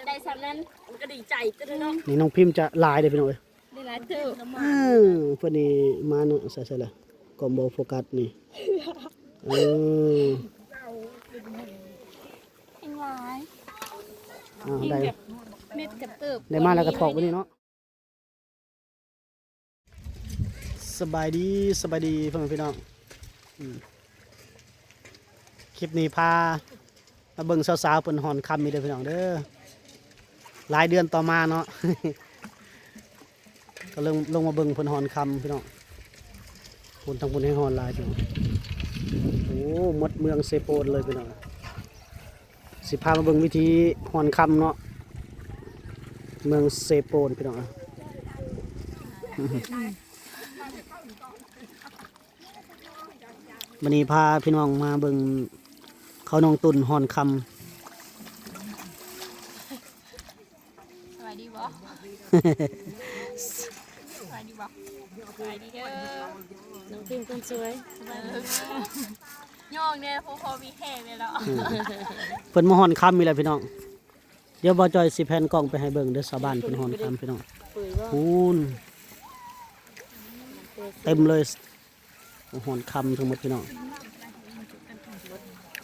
ໄດ້ສ່ຳນັ້ນ ມັນກໍດີໃຈຕົວເນາະ. ນີ້ນ້ອງພິມຈະຫຼາຍເດ້ພີ່ນ້ອງເອີຍ. ໄດ້ຫຼາຍເຕີບ. ເອີ ເພິ່ນນີ້ມາເນາະ ໃສ່ ໃສ່ລະ ກ້ອງບໍ່ໂຟກັສນີ້. ເອີ ແຮງຫຼາຍ. ອ້າວ ໄດ້ ແບບເມັດກະເຕີບ ໄດ້ມາແລ້ວກໍຖອກໄປນີ້ເນາະ. ສະບາຍດີ ສະບາຍດີພໍ່ແມ່ພີ່ນ້ອງ. ອືມ ຄລິບນີ້ພາມາເບິ່ງສາວໆເພິ່ນຮ່ອນຄຳອີກເດີພີ່ນ້ອງເດີ ຫຼາຍເດືອນຕໍ່ມາເນາະ. ກໍເລີ່ມລົງມາເບິ່ງເພິ່ນຮ່ອນຄຳພີ່ນ້ອງ. ພຸ້ນ ທາງພຸ້ນແຮງຮ່ອນຫຼາຍພີ່ນ້ອງ. ໂອ້ ໝົດເມືອງເຊໂປນເລີຍພີ່ນ້ອງ. ຊິພາມາເບິ່ງວິທີຮ່ອນຄຳເນາະ ເມືອງເຊໂປນພີ່ນ້ອງ. ມື້ນີ້ພາພີ່ນ້ອງມາເບິ່ງເຂົານ້ອງຕຸ່ນຮ່ອນຄຳ. ສະບາຍດີບໍ່? ສະບາຍດີບໍ່? ສະບາຍດີເດີ ນ້ອງພິມຄົນສວຍ. ເອີ ຍ້ອງແດ່ ພໍມີແຮງແດ່ເນາະ. ເພິ່ນມາຮ່ອນຄຳອີກແລ້ວພີ່ນ້ອງ. ດຽວບ່າວຈ້ອຍຊິແພນກ້ອງໄປໃຫ້ເບິ່ງເດີ ຊາວບ້ານເພິ່ນຮ່ອນຄຳພີ່ນ້ອງ. ພຸ້ນ ເຕັມເລີຍ ຮ່ອນຄຳທັງໝົດພີ່ນ້ອງ.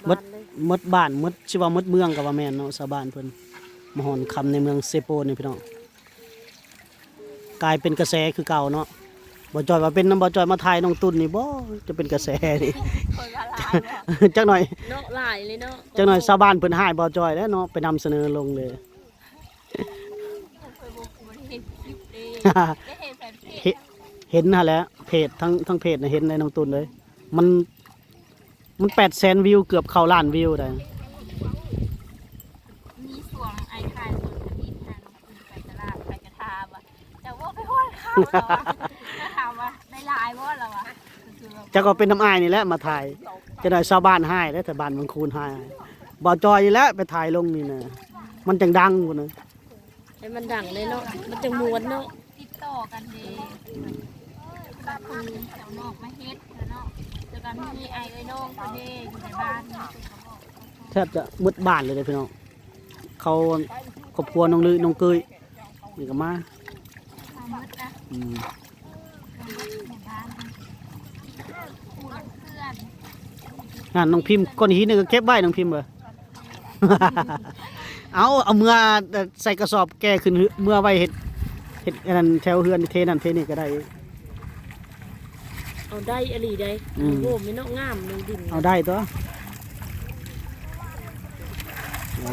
ໝົດ ໝົດບ້ານ ໝົດ ຊິວ່າໝົດເມືອງກໍວ່າແມ່ນເນາະ. ຊາວບ້ານເພິ່ນມາຮ່ອນຄຳໃນເມືອງເຊໂປນນີ້ພີ່ນ້ອງ. ກາຍເປັນກະແສຄືເກົ່າເນາະ. ບ່າວຈ້ອຍວ່າເປັນນຳບ່າວຈ້ອຍມາຖ່າຍນ້ອງຕຸ່ນນີ້ບໍ່ ຈະເປັນກະແສນີ້. ຈັກໜ້ອຍເນາະ ຫຼາຍເລີຍເນາະ. ຈັກໜ້ອຍຊາວບ້ານເພິ່ນຮ້າຍບ່າວຈ້ອຍແລ້ວເນາະ ໄປນຳສະເໜີລົງເລີຍ. ເຫັນຄລິບເດ້ ໄດ້ເຫັນແຟນເພຈ ເຫັນຫັ້ນແຫຼະ ເພຈ ທັງ ທັງເພຈນະເຫັນໄດ໋ນ້ອງຕຸ່ນເອີຍ. ມັນ ມັນແປດແສນວິວ ເກືອບເຂົ້າລ້ານວິວໄດ໋. ມີຊ່ວງອ້າຍຂາຍຜົນຜະລິດຫານ້ອງຕຸ່ນໄປຕະຫຼາດ ໃຜກໍຖາມວ່າ ເຈົ້າບໍ່ໄປຮ່ອນຄຳ ລະວ່າ ກໍຖາມວ່າໄດ້ຫຼາຍບໍ່ ລະວ່າ. ຈັກວ່າເປັນນຳອ້າຍນີ້ແຫຼະມາຖ່າຍ. ຈັກໜ້ອຍຊາວບ້ານຮ້າຍເດ້ ແຖວບ້ານວັງຄູນຮ້າຍ. ບ່າວຈ້ອຍນີ້ແຫຼະໄປຖ່າຍລົງນີ້ນະ ມັນຈັ່ງດັງພຸ້ນນະ. ໃຫ້ມັນດັງເລີຍເນາະ ມັນຈັ່ງມ່ວນເນາະ. ຕິດຕໍ່ກັນເດ້ ບາງຄົນແຖວນອກມາເຮັດເນາະ ແລ້ວກໍມີອ້າຍເອື້ອຍນ້ອງເພິ່ນເດ້ຢູ່ໃນບ້ານ. ແທບຈະໝົດບ້ານເລີຍເດ້ພີ່ນ້ອງ. ເຂົາ ຄອບຄົວນ້ອງລຸ້ຍ ນ້ອງເກີຍ ນີ້ກໍມາ ມາໝົດນະ. ອືມ ມາໝົດໃນບ້ານ ນັ້ນນ້ອງພິມ ກ້ອນຫີນນີ້ກໍເກັບໄວ້ນ້ອງພິມເອີຍ. ເອົາ ເອົາເມືອໃສ່ກະສອບແກ່ຂຶ້ນເຮືອ ເມືອໄວ້ເຮັດ ເຮັດອັນນັ້ນແຖວເຮືອນ ເທນັ້ນເທນີ້ກໍໄດ້. ເອົາໄດ້ອີ່ຫຼີໃດ໋. ອືມ ໂອ້ ແມ່ນເນາະ ງາມເນາະດິນ ເອົາໄດ້ຕົວະ.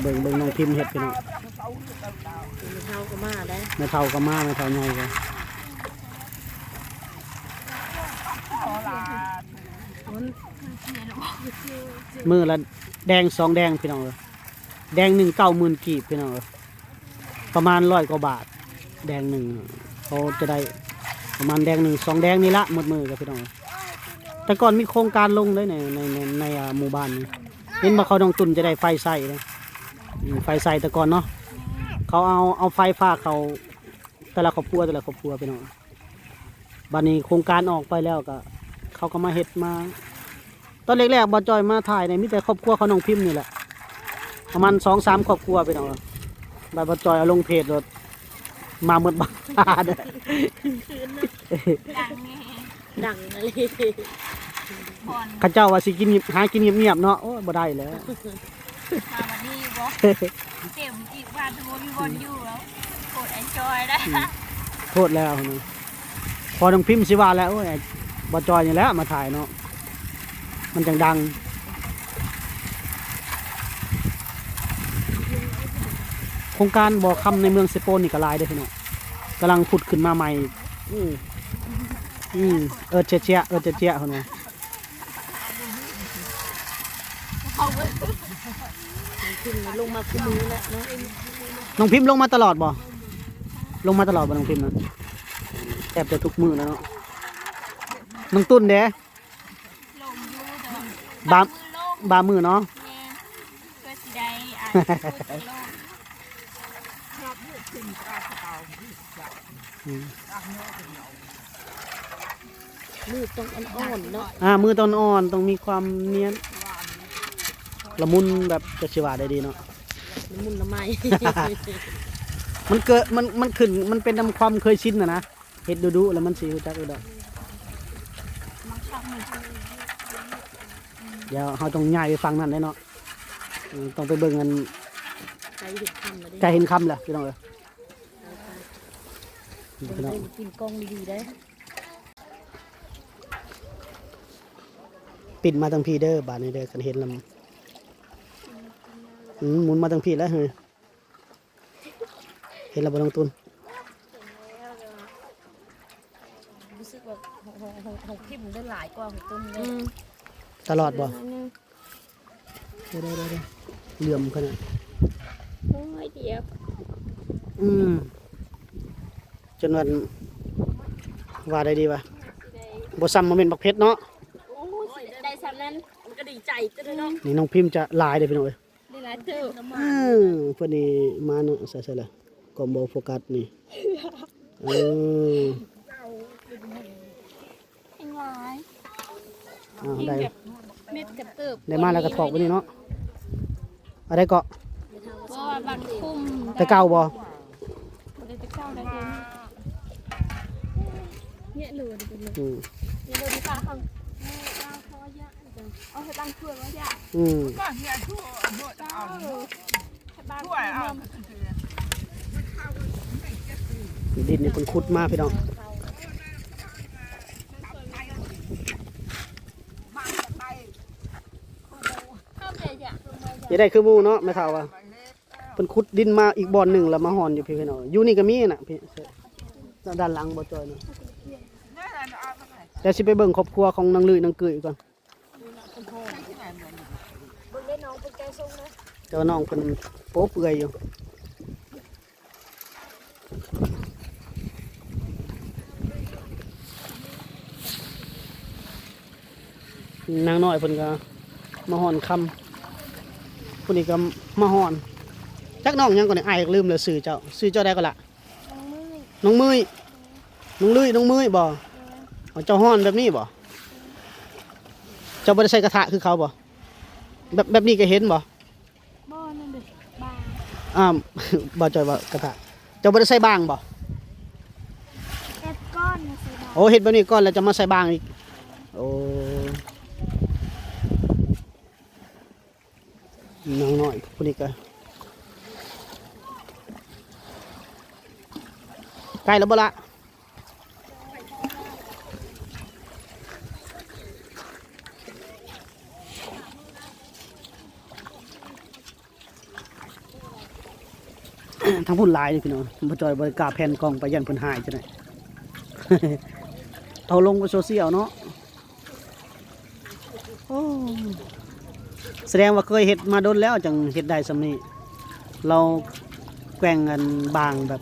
ເບິ່ງ ເບິ່ງນ້ອງພິມເຮັດພີ່ນ້ອງ. ແມ່ເຖົ້າກໍມາໄດ໋ ແມ່ເຖົ້າກໍມາ ແມ່ເຖົ້າໃຫຍ່ກໍ ມື້ລະແດງສອງແດງພີ່ນ້ອງເອີຍ. ແດງໜຶ່ງເກົ້າໝື່ນກີບພີ່ນ້ອງເອີຍ ປະມານຮ້ອຍກວ່າບາດ. ແດງໜຶ່ງເຂົາຈະໄດ້ປະມານແດງໜຶ່ງສອງແດງນີ້ລະໝົດມື້ກັບພີ່ນ້ອງ. ແຕ່ກ່ອນມີໂຄງການລົງເດ້ໃນ ໃນ ໃນ ໃນ ອ່າ ໝູ່ບ້ານນີ້ ເຫັນບໍ່ ເຂົານ້ອງຕຸ່ນຈະໄດ້ໄຟໃຊ້ເດ້. ອືມ ໄຟໃຊ້ແຕ່ກ່ອນເນາະ ເຂົາເອົາ ເອົາໄຟຟ້າເຂົ້າແຕ່ລະຄອບຄົວ ແຕ່ລະຄອບຄົວພີ່ນ້ອງ. ບັດນີ້ໂຄງການອອກໄປແລ້ວກໍ ເຂົາກໍມາເຮັດມາ ຕອນແລກໆ ບ່າວຈ້ອຍມາຖ່າຍນີ້ ມີແຕ່ຄອບຄົວຂອງນ້ອງພິມນີ້ແຫຼະ ປະມານສອງສາມຄອບຄົວພີ່ນ້ອງ. ບາດບ່າວຈ້ອຍເອົາລົງເພຈໂລດ ມາໝົດບ້ານ. ຄືນເນາະ ດັງແຮງ ດັງອີ່ຫຼີ. ເຂົາເຈົ້າວ່າຊິກິນ ຫາກິນງຽບໆ ເນາະ ໂອ້ຍ ບໍ່ໄດ້ແລ້ວ. ມາວັນນີ້ບໍ່ ເຕັມອີກ ວ່າຈະບໍ່ມີບ່ອນຢູ່ແລ້ວ ໂຄດເອັນຈອຍໄດ໋. ອືມ ໂພດແລ້ວນະ ພໍນ້ອງພິມຊິວ່າແລ້ວ ໂອ້ຍ ບ່າວຈ້ອຍນີ້ແຫຼະມາຖ່າຍເນາະ ມັນຈັ່ງດັງ. ໂຄງການບໍ່ຄຳໃນເມືອງເຊໂປນນີ້ກໍຫຼາຍເດ້ພີ່ນ້ອງ ກຳລັງຜຸດຂຶ້ນມາໃໝ່. ອືມ ອືມ ເອີດເຈຍໆ ເອີດເຈຍໆ ເພິ່ນວ່າ. ຂຶ້ນລົງມາຄູ່ມື້ແລ້ວເນາະ. ນ້ອງພິມລົງມາຕະຫຼອດບໍ່? ລົງມາຕະຫຼອດບໍ່ນ້ອງພິມນະ? ແທບຈະທຸກມື້ແລ້ວເນາະ. ນ້ອງຕຸ່ນເດ້? ລົງຢູ່ ແຕ່ວ່າ ບາງ ບາງມື້ເນາະ. ແມ່ນ ເພື່ອຊິໄດ້ ອ່າ ອືມ ມືຕ້ອງອ່ອນໆ ເນາະ. ອ່າ ມືຕ້ອງອ່ອນ ຕ້ອງມີຄວາມນຽນ ລະມຸນ ແບບ ຈະຊິວ່າໄດ້ດີເນາະ. ນ້ຳມູນນ້ຳໄມ້ ມັນເກີດ ມັນ ມັນຂຶ້ນ ມັນເປັນນຳຄວາມເຄີຍຊິນນະນະ ເຮັດດຸໆ ແລ້ວມັນຊິຮູ້ຈັກຢູ່ດອກ. ດຽວເຮົາຕ້ອງຍ້າຍໄປຝັ່ງນັ້ນແຫຼະເນາະ ເອີ ຕ້ອງໄປເບິ່ງອັນ ໃກ້ເຫັນຄ່ຳແລ້ວເດ້ ໃກ້ເຫັນຄ່ຳແລ້ວພີ່ນ້ອງເອີຍ. ໄປກິນກ້ອງດີໆ ເດີ ປິ່ນມາທາງພີ້ເດີ ບາດນີ້ເດີ ຄັນເຫັນແລ້ວ ອືມ ໝູນມາທາງພີ້ແລ້ວ ເຫັນແລ້ວບໍ່ນ້ອງຕຸນ? ເຫັນແລ້ວ ແຕ່ວ່າ ຮູ້ສຶກວ່າຂອງ ຂອງ ຂອງ ຂອງພິມໄດ້ຫຼາຍກວ່າຂອງຕຸນເດ້ ອືມ ຕະຫຼອດບໍ່? ເດີໆໆໆ ເຫຼື່ອມຂະໜາດ ໂອ້ຍ ດຽວ ອືມ ຈົນວ່າ ວ່າໄດ້ດີວ່າ ບໍ່ຊ້ຳບໍ່ເໝັນບັກເຜັດເນາະ ໂອ້ຍ ໄດ້ສ່ຳນັ້ນ ມັນກໍດີໃຈຕົວເນາະ ນີ້ນ້ອງພິມຈະຫຼາຍເດ້ພີ່ນ້ອງເອີຍ ໄດ້ຫຼາຍເຕີບ ເອີ ເພິ່ນນີ້ມາເນາະ ໃສ່ໆ ລະ ກອງບໍ່ໂຟກັສນີ້ ເອີ ແຮງຫຼາຍ ອ່າ ໄດ້ ແຮງແບບເມັດກະເຕີບ ໄດ້ມາແລ້ວກະຖອກໄວ້ນີ້ເນາະ ອັນໃດເກາະ ບໍ່ວ່າບາງຄຸ້ມ ແຕ່ເກົ່າບໍ່? ບໍ່ໄດ້ແຕ່ເກົ່າໄດ້ ເຍອະເລີຍ ອືມ ເຍອະເລີຍ ອືມ ດິນນີ້ເພິ່ນຂຸດມາພີ່ນ້ອງ ຈະໄດ້ຄືໝູ່ເນາະ ແມ່ເຖົ້າວ່າ ເພິ່ນຂຸດດິນມາອີກບ່ອນໜຶ່ງ ແລ້ວມາຮ່ອນຢູ່ພີ້ພີ່ນ້ອງ ຢູ່ນີ້ກໍມີນະ ພີ້ ດ້ານຫຼັງບໍ່ຈ່ອຍນະ ແຕ່ຊິໄປເບິ່ງຄອບຄົວຂອງນາງລຸ້ຍນາງເກີຍກ່ອນ. ເບິ່ງໄດ້ນ້ອງເພິ່ນແກະສົ່ງເດີ ແຕ່ວ່ານ້ອງເພິ່ນໂປ້ເປື່ອຍຢູ່ ນາງນ້ອຍເພິ່ນກໍມາຮ່ອນຄຳ ຜູ້ນີ້ກໍມາຮ່ອນ ຈັກນ້ອງຫຍັງກ່ອນນີ້ ອ້າຍລືມແລ້ວຊື່ເຈົ້າ ຊື່ເຈົ້າໃດກໍລະ? ນ້ອງເມີ້ຍ ນ້ອງເມີ້ຍ ນ້ອງລຸ້ຍ ນ້ອງເມີ້ຍບໍ່? ເຈົ້າຮ້ອນແບບນີ້ບໍ່? ເຈົ້າບໍ່ໄດ້ໃສ່ກະທະຄືເຂົາບໍ່? ແບບ ແບບນີ້ກໍເຫັນບໍ່? ບໍ່ ນັ້ນເດ້ ບາງ ອ່າ ບໍ່ຈ່ອຍວ່າກະທະ ເຈົ້າບໍ່ໄດ້ໃສ່ບາງບໍ່? ເຮັດກ່ອນ ໃສ່ບາງ ໂອ້ ເຮັດແບບນີ້ກ່ອນ ແລ້ວຈະມາໃສ່ບາງອີກ ໂອ້. ນາງນ້ອຍຜູ້ນີ້ກໍ ໃກ້ແລ້ວບໍ່ລະ? ທາງພຸ້ນຫຼາຍເດ້ພີ່ນ້ອງ ບໍ່ຈ່ອຍບໍ່ໄດ້ກ້າແຜ່ນກ້ອງໄປ ຢ້ານເພິ່ນຫາຍຈັ່ງໃດ ເອົາລົງໂຊຊຽວເນາະ. ໂອ້ ສະແດງວ່າເຄີຍເຮັດມາດົນແລ້ວຈັ່ງເຮັດໄດ້ສ່ຳນີ້ ລາວແກວ່ງອັນບາງແບບ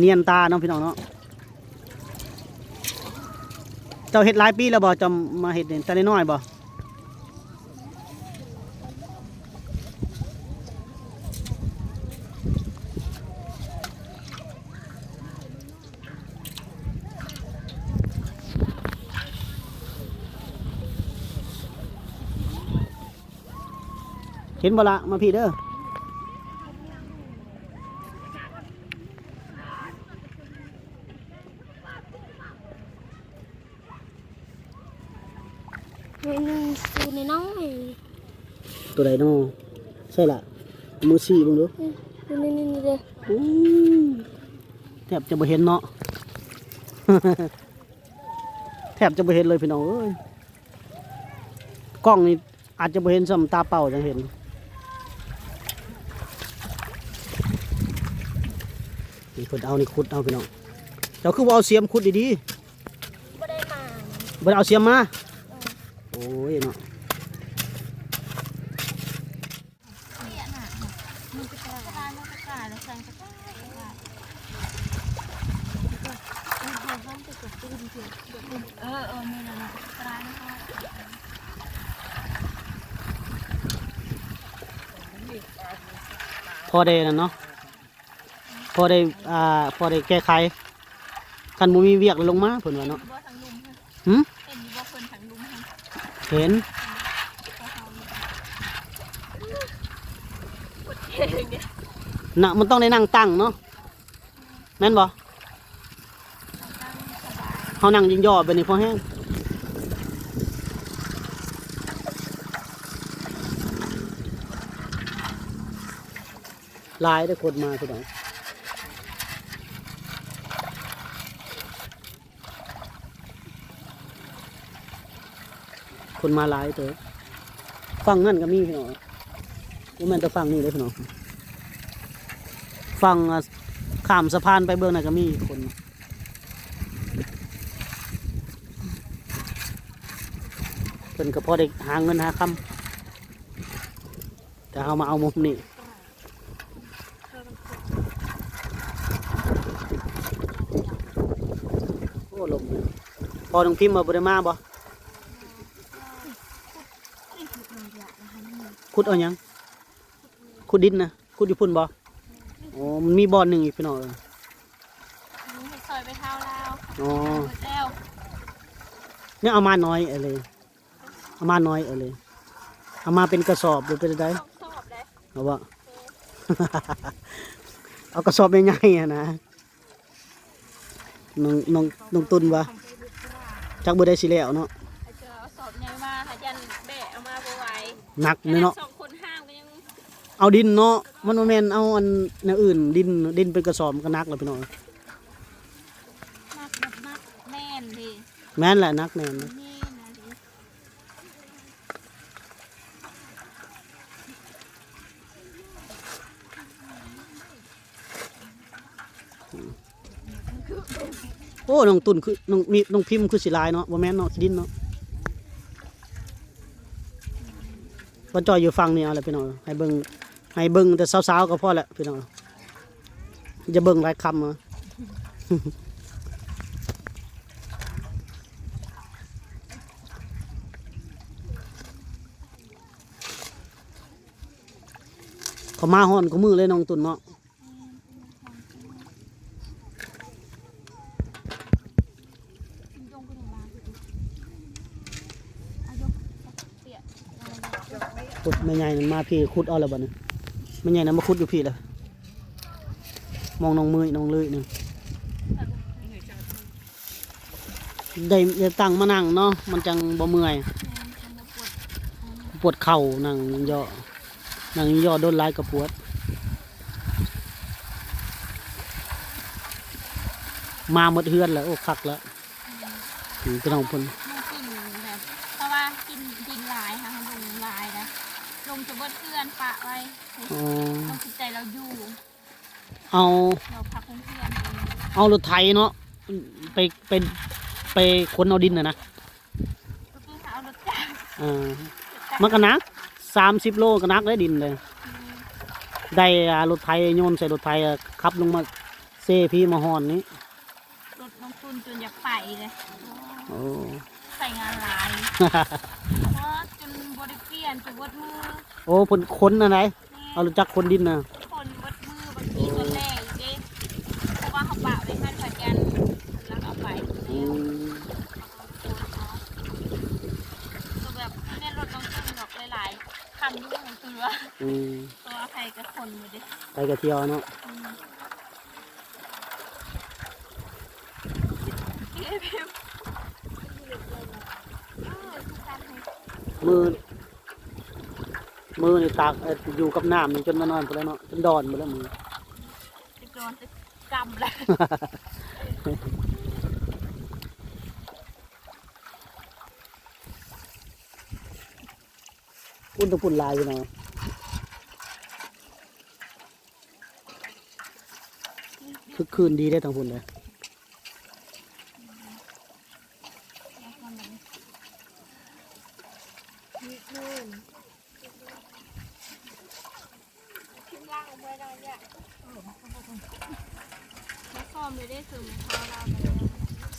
ນຽນຕາເນາະພີ່ນ້ອງເນາະ. ເຈົ້າເຮັດຫຼາຍປີແລ້ວບໍ່? ເຈົ້າມາເຮັດນີ້ແຕ່ນ້ອຍໆບໍ່? ເຫັນບໍ່ລະ? ມາພີ້ເດີ. ໜ່ວຍໜຶ່ງ ໂຕນ້ອຍໆ. ໂຕໃດນໍ? ໃຊ່ລະ ມືຊີ້ເບິ່ງດູ. ອືມ ນີ້ໆໆເດ້. ອືມ ແທບຈະບໍ່ເຫັນເນາະ ແທບຈະບໍ່ເຫັນເລີຍພີ່ນ້ອງເອີຍ. ກ້ອງນີ້ອາດຈະບໍ່ເຫັນ ສ່ຳຕາເປົ່າຈັ່ງເຫັນ. ນີ້ເພິ່ນເອົານີ້ຂຸດເອົາພີ່ນ້ອງ. ເຈົ້າຄືບໍ່ເອົາສຽມຂຸດດີໆ? ບໍ່ໄດ້ມາ ບໍ່ໄດ້ເອົາສຽມມາ. ເອີ ໂອ້ຍເນາະ. ພໍໄດ້ນັ້ນເນາະ. ພໍໄດ້ ອ່າ ພໍໄດ້ແກ້ໄຂ ຄັນບໍ່ມີວຽກແລ້ວລົງມາ ເພິ່ນວ່າເນາະ. ຫຶ? ເຫັນຢູ່ບໍ່ເພິ່ນທາງລຸ່ມຫັ້ນ? ເຫັນ. ເຫັນ. ຂຸດອີ ນະ ມັນຕ້ອງໄດ້ນັ່ງຕັ້ງເນາະ ແມ່ນບໍ່? ເຮົານັ່ງຍິງຍໍ້ແບບນີ້ພໍແຮງ. ຫຼາຍເດ້ຄົນມາພີ່ນ້ອງ. ຄົນມາຫຼາຍເຕີບ. ຝັ່ງນັ້ນກໍມີພີ່ນ້ອງ, ບໍ່ແມ່ນແຕ່ຝັ່ງນີ້ເດ້ພີ່ນ້ອງ. ຝັ່ງ ອາ ຂ້າມສະພານໄປເບື້ອງນັ້ນກໍມີຄົນ. ເພິ່ນກໍພໍໄດ້ຫາເງິນຫາຄຳ. ແຕ່ເຮົາມາເອົາມຸມນີ້. ໂອ້ ລົມ. ພໍ່ນ້ອງພິມວ່າບໍ່ໄດ້ມາບໍ່? ຂຸດເອົາຫຍັງ? ຂຸດດິນນະ? ຂຸດຢູ່ພຸ້ນບໍ່? ໂອ້ ມັນມີບ່ອນໜຶ່ງອີກພີ່ນ້ອງເອີຍ. ນີ້ໃຫ້ຊ່ອຍໄປເທົ່າລາວ. ອໍ ເບິດແລ້ວ. ຍັງເອົາມາໜ້ອຍເອີຍ. ເອົາມາໜ້ອຍເອີຍ ເອົາມາເປັນກະສອບຫຼືເປັນໃດ? ສອງສອບເດ້. ເອົາບໍ່? ເອີ ເອົາກະສອບໃຫຍ່ໆຫັ້ນນະ. ນ້ອງ ນ້ອງ ນ້ອງຕຸນວ່າ ຈັກມື້ໃດຊິແລ້ວເນາະ. ເອົາສອບໃຫຍ່ມາ ຫາຢັນແບກເອົາມາບໍ່ໄຫວ. ໜັກເລີຍເນາະ. ສອງຄົນຫ້າມກໍຍັງ ເອົາດິນເນາະ ມັນບໍ່ແມ່ນເອົາອັນແນວອື່ນ. ດິນ ດິນເປັນກະສອບມັນກໍໜັກແລ້ວພີ່ນ້ອງ. ໜັກແບບໜັກແໜ້ນເດ້. ແມ່ນແຫຼະ ໜັກແໜ້ນ. ແໜ້ນນະເດ້. ໂອ້ ນ້ອງຕຸນຄື ນ້ອງມີ ນ້ອງພິມຄືຊິຫຼາຍເນາະ. ບໍ່ແມ່ນເນາະ ຂີ້ດິນເນາະ. ວ່າຈ່ອຍຢູ່ຝັ່ງນີ້ເອົາແຫຼະພີ່ນ້ອງ. ໃຫ້ເບິ່ງ ໃຫ້ເບິ່ງແຕ່ສາວໆກໍພໍແຫຼະພີ່ນ້ອງ. ຢ່າເບິ່ງຫຼາຍຄຳເນາະ. ເຂົາມາຮ້ອນຄູ່ມື້ເລີຍນ້ອງຕຸນເນາະ. ພຸ້ນ ແມ່ໃຫຍ່ນັ້ນມາພີ້ ຂຸດເອົາແລ້ວບັດນີ້. ແມ່ໃຫຍ່ນັ້ນມາຂຸດຢູ່ພີ້ແລ້ວ ມອງນ້ອງເມຍ ນ້ອງເລີຍນັ້ນ. ໄດ້ ໄດ້ຕັ້ງມານັ່ງເນາະ ມັນຈັ່ງບໍ່ເມື່ອຍ. ແມ່ນ ຈັ່ງບໍ່ປວດ ປວດເຂົ່າ ນັ່ງຍໍ້ ນັ່ງຍໍ້ດົນຫຼາຍກໍປວດ. ມາໝົດເຮືອນແລ້ວ ໂອ້ ຄັກແລ້ວ. ອືມ ອືມ ພີ່ນ້ອງເພິ່ນ ມັນກິນແບບ ເພາະວ່າກິນດິນຫຼາຍ ຫາລົງຫຼາຍນະ ລົງຈະເບິດເຮືອນປະໄວ້. ອໍ ລາວຄິດໃຈລາວຢູ່. ເອົາ ເອົາລົດໄຖເນາະ ໄປ ໄປ ໄປຂົນເອົາດິນຫັ້ນນະ. ກໍຄືເອົາລົດຈັກ. ເອີ ມັນກໍໜັກ ສາມສິບໂລກໍໜັກເດ້ດິນເດ້. ອືມ ໄດ້ ອ່າ ລົດໄຖ ໂຍນໃສ່ລົດໄຖ ຂັບລົງມາເຊພີ້ມາຮ່ອນນີ້. ລົດນ້ອງຕຸນຈົນຢາກໄປເດ້. ໂອ້ ໃຊ້ງານຫຼາຍ ໂອ້ ຈົນບໍ່ໄດ້ປ່ຽນ ຈົນເບິດມື. ໂອ້ ເພິ່ນຂົນອັນໃດ? ແມ່ນ ເອົາລົດຈັກຂົນດິນນະ. ຂົນເບິດມື້ ບາງທີກໍແລອີກເດ້ ເພາະວ່າເຮົາປະໄວ້ຫັ້ນ ພະຈັນເພິ່ນລັກເອົາໄປ. ອືມ ກໍແບບແມ່ນລົດນ້ອງຕຸນດອກ ຫຼາຍໆຄັນຢູ່ ຄືວ່າ. ອືມ ເພາະວ່າໃຜກໍຂົນໝົດເດ້ ໃຜກໍທ່ຽວເນາະ. ອືມ ມື້ ມື້ນີ້ຕາກ ເອີ ຢູ່ກັບນ້ຳນີ້ຈົນມານອນພຸ້ນແລ້ວເນາະ ຈົນດອນພຸ້ນແລ້ວມື້. ຈະດອນຈະກຳແລ້ວ. ອຸ້ນ ຕະພຸ້ນຫຼາຍຢູ່ເນາະ. ຄຶກຄື້ນດີເດ້ທາງພຸ້ນເດ້.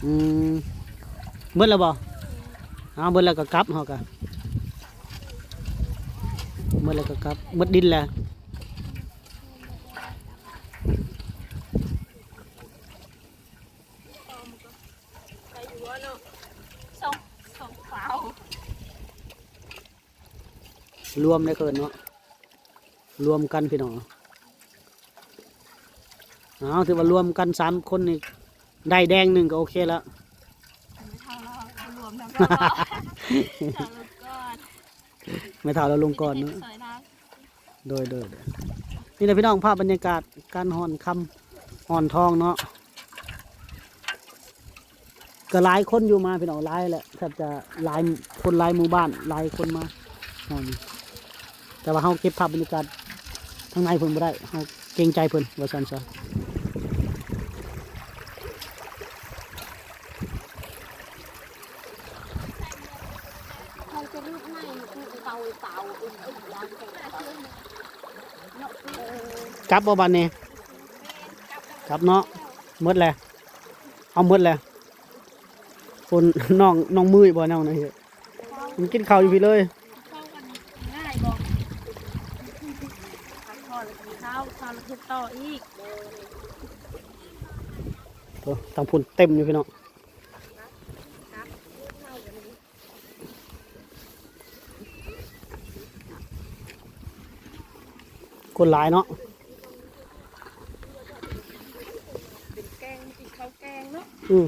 ອືມ ເບິດແລ້ວບໍ່? ເອົາ ເບິດແລ້ວກໍກັບ ເຮົາກໍ ເບິດແລ້ວກໍກັບ ເບິດດິນແລ້ວ. ລວມໄດ້ເກີນເນາະ. ລວມກັນພີ່ນ້ອງ. ເອົາ ຖືວ່າລວມກັນສາມຄົນນີ້ ໄດ້ແດງໜຶ່ງກໍໂອເຄແລ້ວ. ແມ່ເຖົ້າລາວລົງກ່ອນເນາະ. ໂດຍ ໂດຍ ໂດຍ. ນີ້ແຫຼະພີ່ນ້ອງ ພາບບັນຍາກາດການຮ່ອນຄຳ ຮ່ອນທອງເນາະ. ກໍຫຼາຍຄົນຢູ່ມາພີ່ນ້ອງ ຫຼາຍແຫຼະ ແທບຈະຫຼາຍຄົນ ຫຼາຍໝູ່ບ້ານ ຫຼາຍຄົນມາຮອດນີ້. ແຕ່ວ່າເຮົາເກັບພາບບັນຍາກາດທາງໃນເພິ່ນບໍ່ໄດ້ ເຮົາເກງໃຈເພິ່ນວ່າຊັ້ນຊະ. ກັບບໍ່ບັດນີ້? ກັບເນາະ. ໝົດແລ້ວ ເອົາໝົດແລ້ວ. ຄົນ ນ້ອງ ນ້ອງມືຍບໍ່ ນ້ອງນະເຮັດ ມັນກິນເຂົ້າຢູ່ພີ້ເລີຍ. ເຂົ້າກັນງ່າຍບໍ່? ພັກຜ່ອນແລ້ວກິນເຂົ້າ ເຂົ້າແລ້ວເຮັດຕໍ່ອີກ. ໂອ້ ທາງພຸ້ນເຕັມຢູ່ພີ່ນ້ອງ. ຄົນຫຼາຍເນາະ. ເປັນແກງ ກິນເຂົ້າແກງເນາະ. ອືມ.